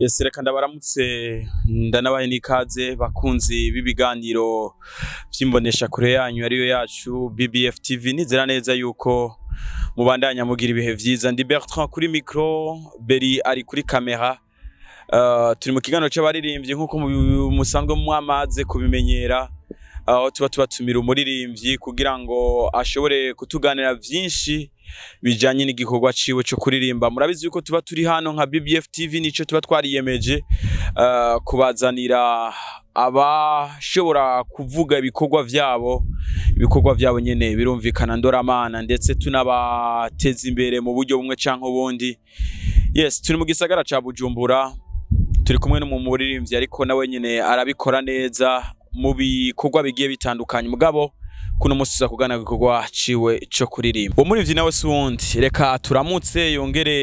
Yes, reka ndabaramutse, ndanabahe n'ikaze, bakunzi b'ibiganiro vy'imbonesha kure yanyu ariyo yacu BBF TV. Nizera neza yuko mubandanya mugira ibihe vyiza. Ndi Bertrand kuri micro, Beri ari kuri kamera. Turi mu kiganiro c'abaririmbyi nk'uko musanzwe mwamaze kubimenyera, aho tuba tubatumira umuririmbyi kugira ngo ashobore kutuganira vyinshi bijanye n'igikorwa ciwe co kuririmba. Murabizi yuko tuba turi hano nka BBF TV, nico tuba twariyemeje, kubazanira abashobora kuvuga ibikorwa vyabo, ibikorwa vyabo nyene birumvikana ndoramana, ndetse tunabateza imbere mu buryo bumwe canke ubundi. Yes, turi mu gisagara ca Bujumbura, turi kumwe n'umuririmbyi, ariko nawe nyene arabikora neza mu bikorwa bigiye bitandukanye. Mugabo kuno musi tuza kugana igikorwa ciwe co kuririmba. Uwo muririmbyi nawe si uwundi, reka turamutse yongere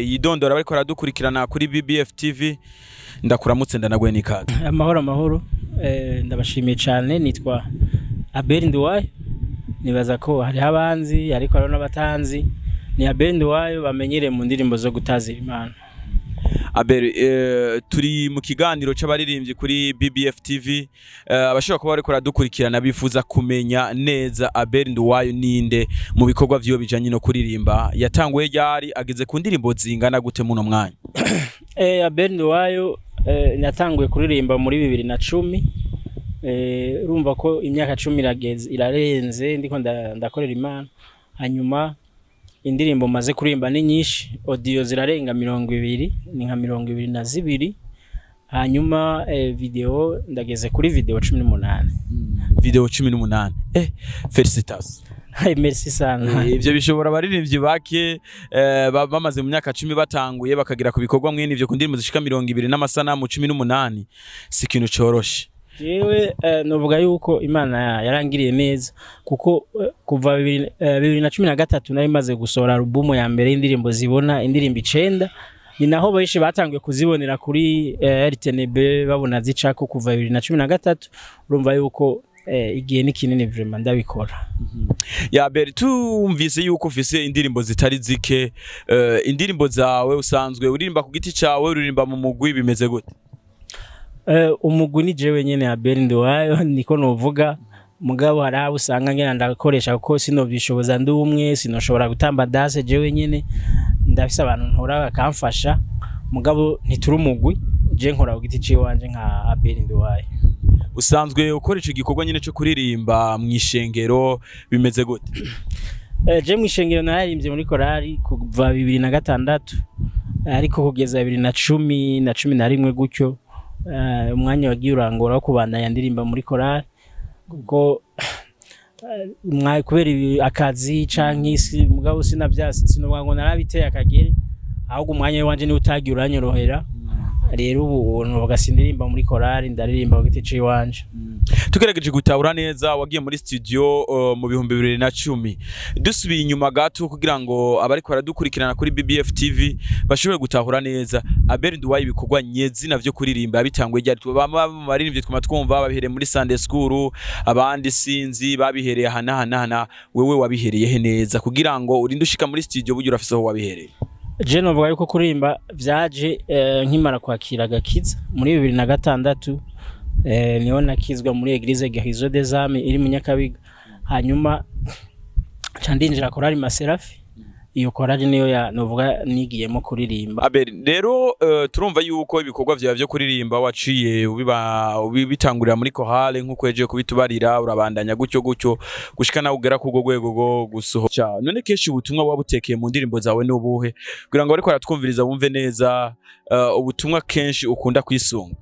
yidondora bariko aradukurikirana kuri BBF TV. Ndakuramutse, ndanaguhe n'ikaze. Amahoro, amahoro. Ndabashimiye cyane. Nitwa Abel Nduwayo. Nibaza ko hariho abanzi ariko hariho n'abatanzi. Ni Abel Nduwayo bamenyereye mu ndirimbo zo gutazira Imana. Abel, turi mu kiganiro c'abaririmbyi kuri BBF TV. Abashobora kuba bariko baradukurikirana bifuza kumenya neza Abel Nduwayo ninde mu bikorwa vyiwe bijanye no kuririmba. Yatanguye ryari? Ageze ku ndirimbo zingana gute muno mwanya? Abel Nduwayo, natanguye kuririmba muri 2010. Urumva ko imyaka 10 irageze, irarenze ndiko ndakorera Imana. Hanyuma indirimbo maze kuririmba ni nyinshi, audio zirarenga 20, ni nka 22. Hanyuma video ndageze kuri video 18. Video 18, félicitations. Merci sana. Ivyo bishobora abaririmbyi bake, bamaze mu myaka 10 batanguye bakagera ku bikorwa mwene ivyo, ku ndirimbo zishika 20 n'amasanamu 18, si ikintu coroshe. Jewe novuga yuko Imana yarangiriye neza, kuko kuva 2013 nari maze gusohora alubumu ya mbere y'indirimbo zibona, indirimbo icenda. Ni naho benshi batanguye kuzibonera kuri RTNB, babona zicako kuva 2013. Urumva yuko igihe ni kinini vraiment ndabikora. Ya Beri, tumvise yuko ufise indirimbo zitari zike. Indirimbo zawe usanzwe uririmba ku giti cawe, uririmba mu mugwi, bimeze gute? Umugwi ni jewe nyene Abel Nduwayo, niko novuga. Mugabo hari abo usanga ngena ndakoresha, kuko sinovyishoboza ndi umwe, sinoshobora gutamba danse jewe nyene. Ndafise abantu ntora bakamfasha, mugabo ntituri umugwi. Je nkora ku giti ciwanje nka Abel Nduwayo. Usanzwe ukora ico gikorwa nyene co kuririmba mw'ishengero, bimeze gute? Je mw'ishengero nararimbye muri korali kuva 2006, ariko kugeza 2010 na 11 gutyo, umwanya wagiye urangora wo kubandanya ndirimba muri korali, kuko kubera akazi canke isi. Mugabo sinavyasi, sinovuga ngo narabiteye akagere, ahubwo umwanya wanje niwo utagiye uranyorohera. Rero ubu novuga sindirimba muri korali, ndaririmba ku giti ciwanje. Tugerageje gutahura neza, wagiye muri studio mu 2010. Dusubiye inyuma gato kugira ngo abariko baradukurikirana kuri BBF TV bashobore gutahura neza, Abel Nduwayo ibikorwa nyezina vyo kuririmba bitanguye ryari? Bamwe mu baririmbyi twuma twumva babihereye muri Sunday school, abandi sinzi babihereye aha n'aha n'aha wewe wabihereye he neza kugira ngo urinde ushika muri studio burya urafise aho wabihereye? Je novuga yuko kuririmba vyaje nkimara kwakira agakiza muri 2006. Niho nakizwa muri Eglise Guérison des Âmes iri mu Nyakabiga. Hanyuma nca ndinjira korali Maserafi. Iyo korali niyo ya novuga nigiyemo kuririmba. Abel, rero turumva yuko ibikorwa vyawe vyo kuririmba waciye ubiba ubitangurira muri chorale nkuko yaje kubitubarira, urabandanya gutyo gutyo gushika nawe ugera ku rwego rwo gusohoka. None kenshi ubutumwa buba butekeye mu ndirimbo zawe n'ubuhe, kugira ngo bariko baratwumviriza bumve neza ubutumwa kenshi ukunda kwisunga?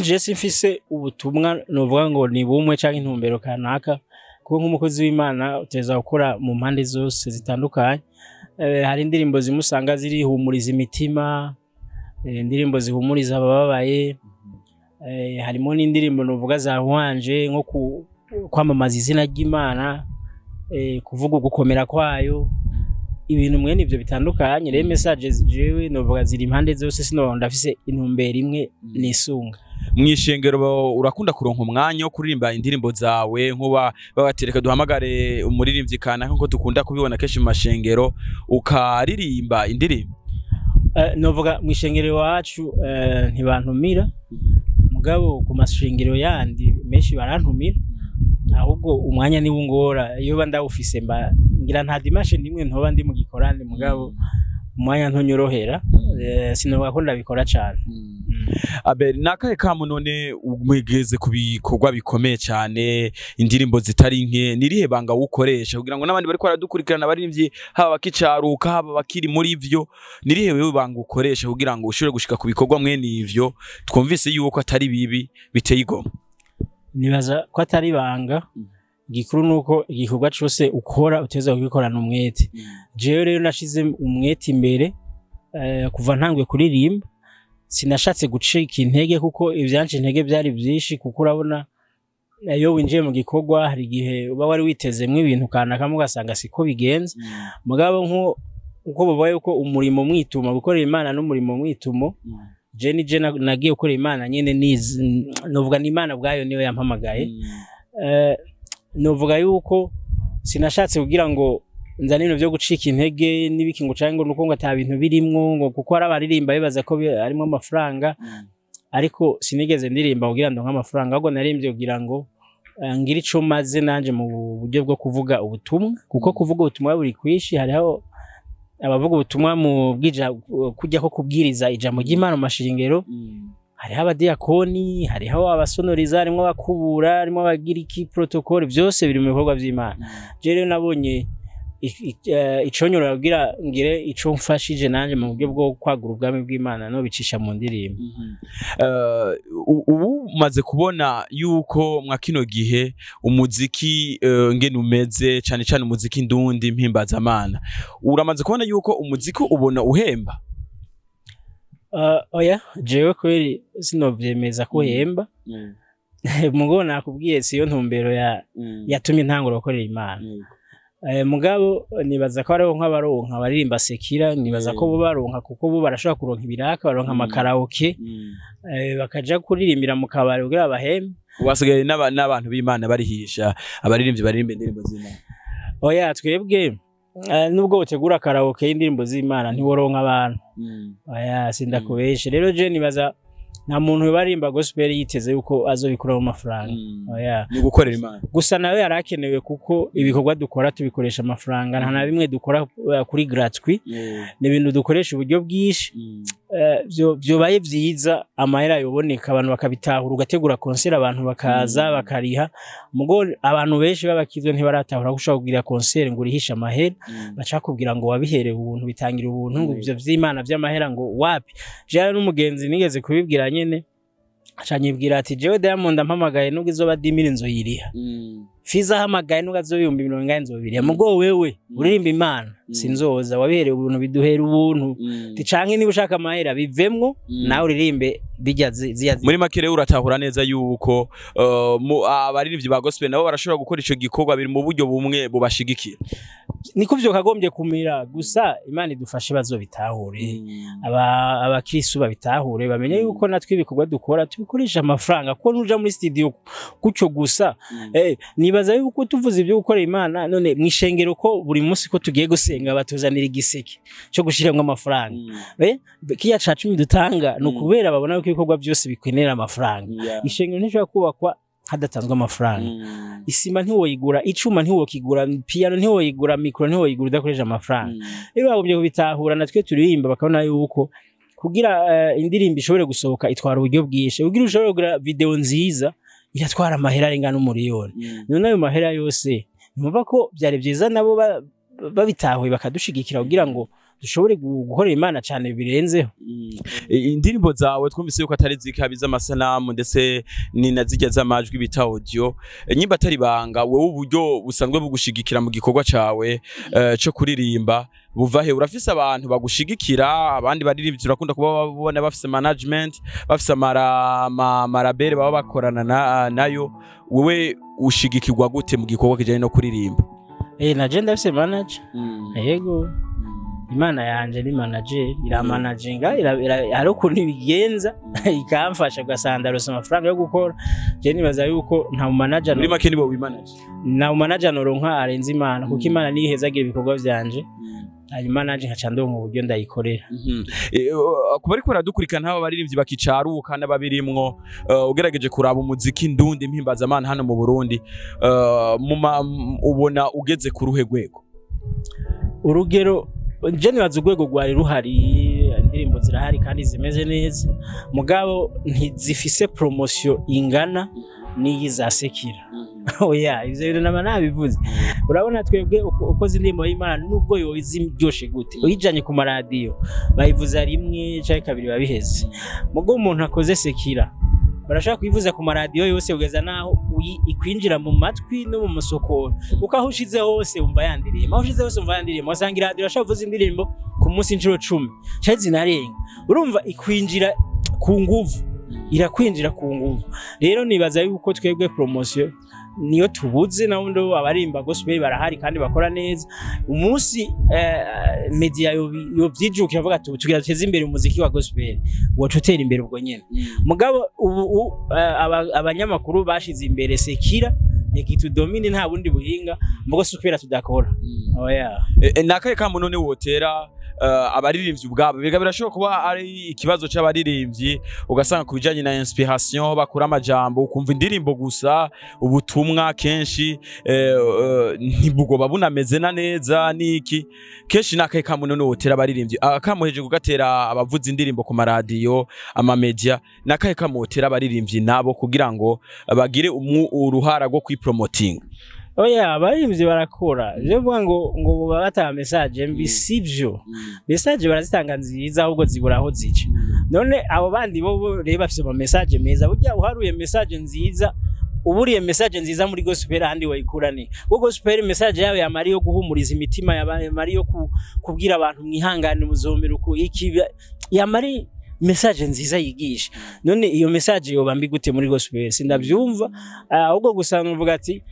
Je simfise ubutumwa novuga ngo ni bumwe canke intumbero kanaka, kuko nk'umukozi w'Imana uteza gukora mu mpande zose zitandukanye. Hari indirimbo zimwe usanga zirihumuriza imitima, indirimbo zihumuriza abababaye. Harimo n'indirimbo novuga za wanje nko kwamamaza izina ry'Imana, kuvuga ugukomera kwayo, ibintu mwene ivyo bitandukanye. Rero message jewe novuga ziri impande zose, sino ndafise intumbero imwe nisunga. Mw'ishengero urakunda kuronka umwanya wo kuririmba indirimbo zawe, nkuba babatereka duhamagare umuririmbyi kanaka, nkuko dukunda kubibona kenshi mu mashengero, ukaririmba indirimbo? Novuga mu ishengero iwacu ntibantumira, mugabo ku mashengero yandi menshi barantumira. Ahubwo umwanya niwo ungora. Iyo ba ndawufise, mba ngira nta dimanche nimwe ntoba ndi mu gikorane, mugabo umwanya ntunyorohera. Sinovuga ko ndabikora cane. Abel, nakahe kamo none mwigeze ku bikorwa bikomeye cyane, indirimbo zitari nke, nirihe banga wukoresha kugira ngo n'abandi bariko baradukurikirana, abaririmbyi, haba bakicaruka, haba bakiri muri vyo, nirihe wewe banga ukoresha kugira ngo ushobore gushika ku bikorwa mwene ivyo twumvise yuko atari bibi, biteye igomwe? Nibaza ko atari ibanga. Igikuru nuko igikorwa cose ukora uteza kugikorana umwete. Jewe rero nashize umwete imbere. Kuva ntanguye kuririmba sinashatse gucika intege, kuko ivyance intege byari byinshi, kuko urabona iyo winjiye mu gikorwa hari igihe uba wari witezemwo ibintu kanaka, ugasanga siko bigenze. Mugabo nko uko bavuga yuko umurimo mwitumo, gukorera Imana n'umurimo mwitumo, je ni je nagiye gukorera Imana nyene, novuga ni Imana ubwayo niyo yampamagaye. Novuga yuko sinashatse kugira ngo nzane ibintu vyo gucika intege n'ibiki, ngo canke ngo nuko ngo ata bintu birimwo, ngo kuko hari abaririmba bibaza ko harimwo amafaranga. Ariko sinigeze ndirimba kugira ngo amafaranga, ahubwo naririmbye kugira ngo ngire ico maze nanje mu buryo bwo kuvuga ubutumwa, kuko kuvuga ubutumwa buri kwishi. Hariho abavuga ubutumwa mu bwija kujya ko kubwiriza ijambo ry'Imana mu mashengero, hariho abadiyakoni, hariho abasonoriza, harimo abakubura, harimo abagira iki protocole, byose biri mu bikorwa vy'Imana. Je rero nabonye iconyora kugira ngire ico mfashije nanje mu buryo bwo kwagura ubwami bw'Imana no bicisha mu ndirimbo. Ubu umaze kubona yuko mwa kino gihe umuziki ngene umeze, cane cane umuziki ndundi mpimbazamana, uramaze kubona yuko umuziki ubona uhemba? Oya, jewe kweri sinovyemeza ko uhemba. Mugabo nakubwiye, siyo ntumbero ya yatumye ntangura gukorera Imana. Mugabo nibaza ko hariho nk'abaronka abaririmba séculaire, nibaza ko bo baronka, kuko bo barashobora kuronka ibiraka, baronka amakaraoke, bakaja kuririmbira mu kabari kugira bahembe. Ubu hasigaye n'abantu b'Imana barihisha abaririmbyi baririmba indirimbo z'Imana. Oya, twebwe nubwo utegura karaoke y'indirimbo z'Imana ntiworonka abantu. Oya, sindakubeshe. Rero je nibaza nta muntu baririmba gospel yiteze yuko azobikuramo amafaranga. Oya. Ni gukorera Imana. Gusa nawe yari akenewe, kuko ibikorwa dukora tubikoresha amafaranga. Nta na bimwe dukora kuri gratuit, ni ibintu dukoresha uburyo bwinshi. Vyobaye vyiza amahera yoboneka, abantu bakabitahura, ugategura concert abantu bakaza bakariha. Mugo abantu benshi b'abakizwe ntibaratahura ko ushobora kugira concert ngo urihishe amahera. Baca bakubwira ngo wabiherewe ubuntu, bitangira ubuntu, ngo ivyo vy'Imana vy'amahera ngo wapi. Jewe n'umugenzi nigeze kubibwira nyene, aca anyibwira ati: "Jewe Diamond ampamagaye, nubwo izoba 10 000 nzoyiriha, Fiza ahamagaye, nubwo azoba 40 000 nzobiriha, mugo wewe uririmba Imana sinzoza, wabiherewe ubuntu, biduhera ubuntu." Ati canke niba ushaka amahera bivemwo, nawe uririmbe bijya ziya Muri make rero uratahura neza yuko abaririmbyi ba gospel nabo barashobora gukora ico gikorwa, biri mu buryo bumwe bubashigikira. Niko vyo kagombye kumira. Gusa Imana idufashe bazobitahure, abakristu babitahure, bamenye yuko natwe ibikorwa dukora tubikoresha amafaranga, kuko nuja muri studio gutyo gusa. Nibaza yuko tuvuze ibyo gukorera Imana, none mwishengero ko buri munsi ko tugiye gusenga batuzanira igiseke cyo gushiramwo amafaranga, kiya ca 10 dutanga ni ukubera babona yuko ibikorwa byose bikenera amafaranga. Ishengero ntishobora kubakwa hadatanzwe amafaranga. Isima ntiwoyigura, icuma ntiwokigura, piano ntiwoyigura, micro ntiwoyigura udakoresha amafaranga. Rero bagombye kubitahura, natwe turirimba bakabona yuko kugira indirimbo ishobore gusohoka itwara uburyo bwinshi, kugira ushobore kugira video nziza iratwara amahera arenga n'umuriyoni. None ayo mahera yose, numva ko byari byiza nabo babitahuye bakadushigikira kugira ngo dushobore gukorera Imana cyane birenzeho. Indirimbo zawe twumvise yuko atari zikabi z'amasanamu, ndetse ni na zijya z'amajwi bita audio. Nyimba atari banga, wewe uburyo busanzwe bugushigikira mu gikorwa cawe co kuririmba buva he? Urafise abantu bagushigikira? Abandi baririmbyi turakunda kuba babona bafise management, bafise amarabere baba bakorana nayo. Wewe ushigikirwa gute mu gikorwa kijanye no kuririmba? Na je ndafise manager. Yego, Imana yanje ni manager, iramanaginga, hari ukuntu ibigenza ikamfasha, ugasanga ndarose amafaranga yo gukora. Je nibaza yuko nta manager Muri make nibo wimanage? Nta manager noronka arenze Imana, kuko Imana niyo ihezagira ibikorwa vyanje. Hanyuma nanje nkaca ndonka uburyo ndayikorera. Kuba ariko baradukurikirana, haba abaririmbyi bakicaruka n'ababirimwo, ugerageje kuraba umuziki ndundi mpimbazamana hano mu Burundi, ubona ugeze ku ruhe rwego? Urugero, je nibaza urwego rwari ruhari, indirimbo zirahari kandi zimeze neza, mugabo ntizifise promotion ingana n'iyi za secular. Oya, ivyo bintu nama nabivuze. Urabona twebwe ukoze indirimbo y'Imana, nubwo yoba iryoshe gute, uyijanye ku maradiyo bayivuza rimwe canke kabiri babiheze. Mugo umuntu akoze secular, barashaka kuyivuza ku maradiyo yose kugeza naho ikwinjira mu matwi no mu musokoro, kuko aho ushize hose wumva ya ndirimbo, aho ushize hose wumva ya ndirimbo. Wasanga iradiyo irashaka kuvuza indirimbo ku munsi inshuro 10 canke zinarenga. Urumva ikwinjira ku nguvu, irakwinjira ku nguvu. Rero nibaza yuko twebwe promotion niyo tubuze. Na wundi abarimba gospel barahari kandi bakora neza. Umunsi media yovyijukira avuga ati tugira duteze imbere umuziki wa gospel, woca utera imbere ubwo nyene. Mugabo ubu abanyamakuru bashize imbere secular nikitudomine, nta bundi buhinga, mugo si ukubera tudakora, oya. Ni akahe kamo none wotera abaririmbyi ubwabo? Biga birashobora kuba ari ikibazo c'abaririmbyi, ugasanga ku bijanye na inspiration bakura amajambo, ukumva indirimbo gusa, ubutumwa kenshi ntibugomba bunameze na neza niki. Kenshi ni akahe kamo none wotera abaririmbyi? Akamuheje kugatera abavuza indirimbo ku maradiyo, amamedia, ni akahe kamo wotera abaririmbyi nabo kugira ngo bagire uruhara rwo kwipromotinga? Oya, abaririmbyi barakora. Je mvuga ngo baba batanga message mbi, sivyo. Message barazitanga nziza, ahubwo zibura aho zica. None abo bandi bo rero bafise ama message meza. Burya uharuye message nziza, uburiye message nziza muri gospel, ahandi wayikura ni kuko gospel message yawe yamari yo guhumuriza imitima, yamari yo kubwira abantu mwihangane, muzomera uku iki, yamari message nziza yigisha. None iyo message yoba mbi gute muri gospel? Sindavyumva. Ahubwo gusa mvuga ati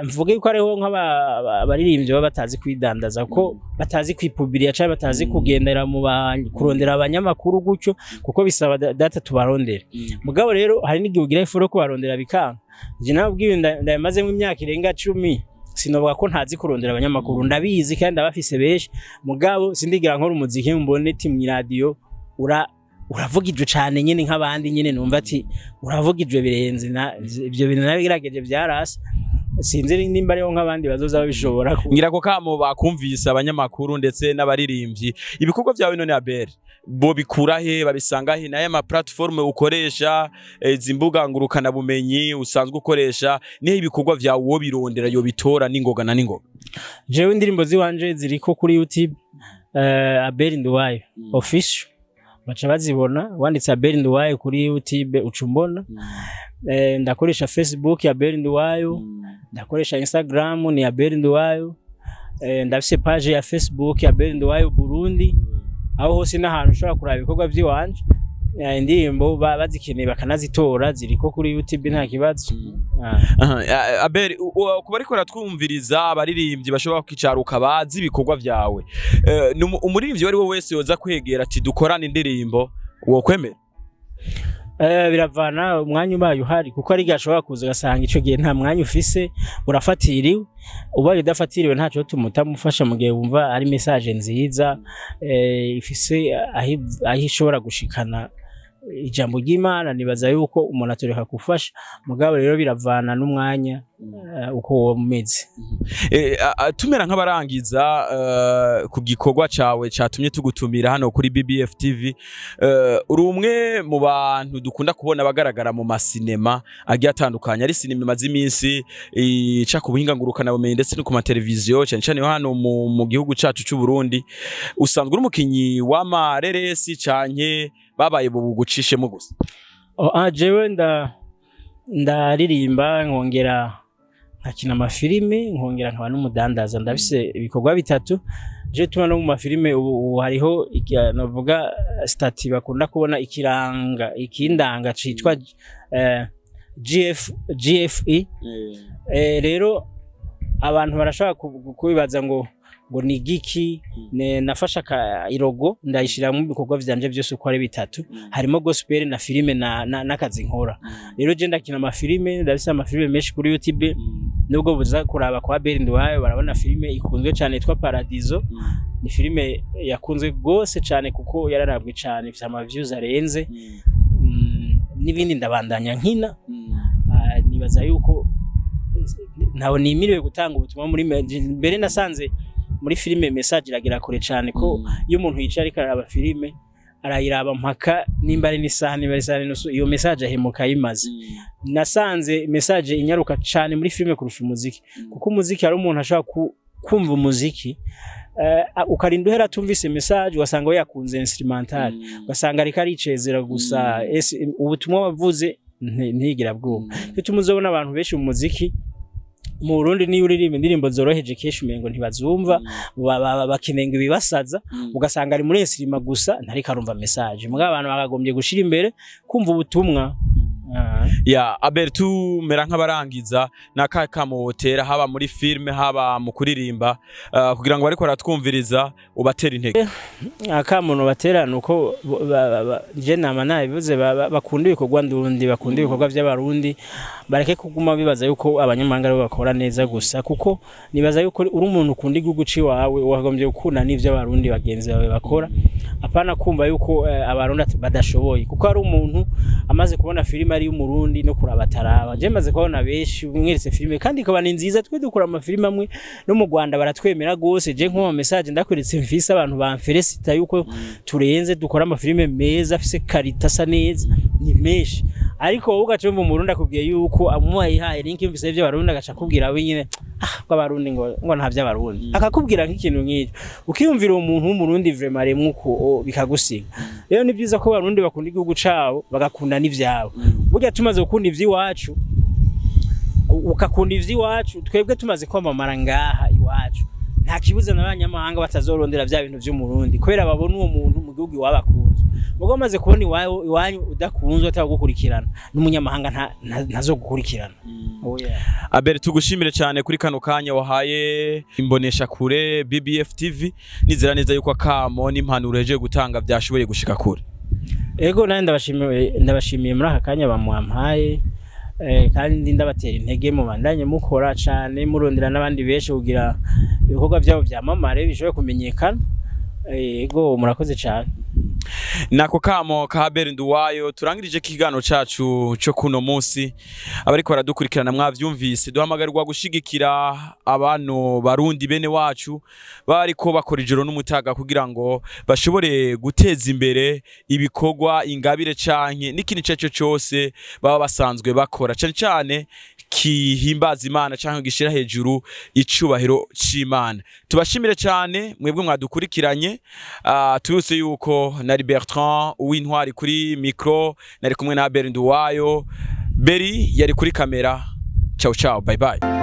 mvuge yuko hariho nk'abaririmbyi baba batazi kwidandaza, ko batazi kwipubiriya cyangwa batazi kugendera mu kurondera abanyamakuru gutyo, kuko bisaba data tubarondere. Mugabo rero hari n'igihe ugira effort yo kubarondera bikanga. Je nabwiye ndayamazemo imyaka irenga 10, sinovuga ko ntazi kurondera abanyamakuru. Ndabizi kandi ndabafise benshi, mugabo sindigira nkora umuziki mbone ati mw'iradiyo uravugijwe cane nyene nk'abandi nyene, numva ati uravugijwe birenze. Na ibyo bintu nabigerageje byarase, sinzi nimba ariho nk'abandi bazoza babishobora Ngira ko kamo bakumvise abanyamakuru ndetse n'abaririmbyi. Ibikorwa byawe none, Abel, bo bikura he, babisanga he? Naye ama platform ukoresha, izi mbuga ngurukana bumenyi usanzwe ukoresha, nihe ibikorwa vyawe wo birondera yo bitora n'ingoga na n'ingoga? Jewe indirimbo ziwanje ziriko kuri YouTube, Abel Nduwayo Official, baca bazibona. Wanditse Abel Nduwayo kuri YouTube uca umbona. Ndakoresha Facebook Abel Nduwayo, ndakoresha Instagram ni Abel Nduwayo, ndafise page ya Facebook Abel Nduwayo Burundi. Aho hose n'ahantu ushobora kuraba ibikorwa by'iwanje. Indirimbo bazikeneye bakanazitora, ziriko kuri YouTube, nta kibazo. Aha, Abel, kuba ariko aratwumviriza, abaririmbyi bashobora kwicaruka bazi ibikorwa vyawe, ni umuririmbyi uwo ari we wese yoza kwegera ati dukorane indirimbo, wokwemera? Biravana umwanya ubaye uhari, kuko ari igihe ashobora kuza ugasanga ico gihe nta mwanya ufise, urafatiriwe. Ubaye udafatiriwe, ntaco tuma utamufasha mu gihe wumva ari message nziza, ifise aho ishobora gushikana ijambo ry'Imana. Nibaza yuko umuntu atoreka gufasha, mugabo rero biravana n'umwanya, uko woba umeze. Tumera nk'abarangiza ku gikorwa cawe catumye tugutumira hano kuri BBF TV, uri umwe mu bantu dukunda kubona bagaragara mu masinema agiye atandukanye, ari sinema imaze iminsi ica ku buhinga ngurukana bumenyi ndetse no ku mateleviziyo, cyane cyane hano mu gihugu cacu c'u Burundi. Usanzwe uri umukinyi w'amareresi canke babaye bugucishemo gusa? Oh, jewe ndaririmba, nkongera nkakina amafilime, nkongera nkaba n'umudandaza. Ndafise ibikorwa bitatu. Je tuma no mu mafilime ubu hariho novuga statut bakunda kubona, ikiranga ikindanga citwa GF GFE. Rero abantu barashobora kubibaza ngo ni giki. Nafashe ilogo ndayishiramo ibikorwa vyanje vyose uko ari bitatu, harimo gospel na filime na n'akazi nkora. Rero je ndakina amafilime, ndafise amafilime menshi kuri YouTube. Nubwo buza kuraba kwa Abel Nduwayo, barabona filime ikunzwe cyane yitwa Paradiso. Ni filime yakunzwe gose cyane kuko yararabwe cyane, ifite ama views arenze. N'ibindi ndabandanya nkina. Nibaza yuko ntawe nimiriwe gutanga ubutumwa muri mbere. Nasanze muri filime message iragera kure cyane, ko iyo umuntu yicaye ariko araraba filime, arayiraba mpaka nimba ari n'isaha, nimba ari isaha n'inusu, iyo message ahemuka ayimaze. Nasanze message inyaruka cyane muri filime kurusha umuziki, kuko umuziki hari umuntu ashobora kumva umuziki, ukarinda uhera atumvise message, ugasanga we yakunze instrumental, ugasanga ariko aricezera gusa. Ese ubutumwa wavuze ntigira bwumva? Bituma uzobona abantu benshi mu muziki mu Burundi, niyo uririmba indirimbo zoroheje, kenshi umengo ntibazumva, bakenenga ibibasaza, ugasanga ari muri instrument gusa, ntariko arumva message. Mugabo abantu bakagombye gushira imbere kumva ubutumwa. Ya Abel, tumera nk'abarangiza, nakahe kamo wotera, haba muri filime, haba mu kuririmba, kugira ngo bariko baratwumviriza ubatera intege? Akamuntu batera ni uko je nama nabivuze, bakunda ibikorwa ndundi, bakunda ibikorwa by'Abarundi, bareke kuguma bibaza yuko abanyamahanga aribo bakora neza gusa, kuko nibaza yuko uri umuntu ukunda igihugu ciwawe, wagombye gukunda n'ivyo Abarundi bagenzi bawe bakora, apana kumva yuko Abarundi badashoboye, kuko hari umuntu amaze kubona filime ari y'Umurundi no kuraba ataraba. Je maze kubona benshi mweretse filime kandi ikaba ni nziza. Twe dukora amafilime amwe no mu Rwanda baratwemera gose. Je nko mu message ndakweretse, mfise abantu bamfelicita yuko turenze, dukora amafilime meza afise qualité, asa neza, ni menshi. Ariko wowe ugaca wumva Umurundi akubwiye yuko amuhaye link, yumvise ivyo Abarundi, agaca akubwira we nyine, ah, ko Abarundi ngo nta vy'Abarundi, akakubwira nk'ikintu nk'icyo, ukiyumvira uwo muntu w'Umurundi vraiment aremwe uko, bikagusiga. Rero ni byiza ko Abarundi bakunda igihugu cabo, bagakunda n'ivyabo. Burya tumaze gukunda ivy'iwacu, ukakunda ivy'iwacu, twebwe tumaze kwamamara ngaha iwacu, nta kibuza n'abanyamahanga batazorondera vya bintu vy'Umurundi, kubera babona uwo muntu mu gihugu iwabo akunzwe. Mugo bamaze kubona iwawe, iwanyu udakunzwe, atagukurikirana, n'umunyamahanga ntazogukurikirana. Oya. Abel, tugushimire cyane kuri kano kanya wahaye imbonesha kure BBF TV. Nizera neza yuko akamo n'impanuro hejeje gutanga byashoboye gushika kure. Ego, nawe ndabashimiye, ndabashimiye muri aka kanya bamuhaye, kandi ndabatera intege mubandanye mukora cane, murondera n'abandi benshi kugira ibikorwa byabo byamamare, bishobore kumenyekana. Ego, murakoze cane. Nako kamo ka Abel Nduwayo turangirije ikiganiro cacu cyo kuno munsi. Abariko baradukurikirana mwavyumvise, duhamagarirwa gushigikira abantu Barundi bene wacu bariko bakora ijoro n'umutaga kugira ngo bashobore guteza imbere ibikorwa, ingabire canke n'ikindi cyo cyose baba basanzwe bakora, cane cane kihimbaza Imana canke gishira hejuru icubahiro c'Imana. Tubashimire cyane mwebwe mwadukurikiranye. Tubibutse yuko nari Bertrand Uwintwari kuri micro, nari kumwe na Abel Nduwayo, Beri yari kuri kamera. Ciao ciao, bye bye.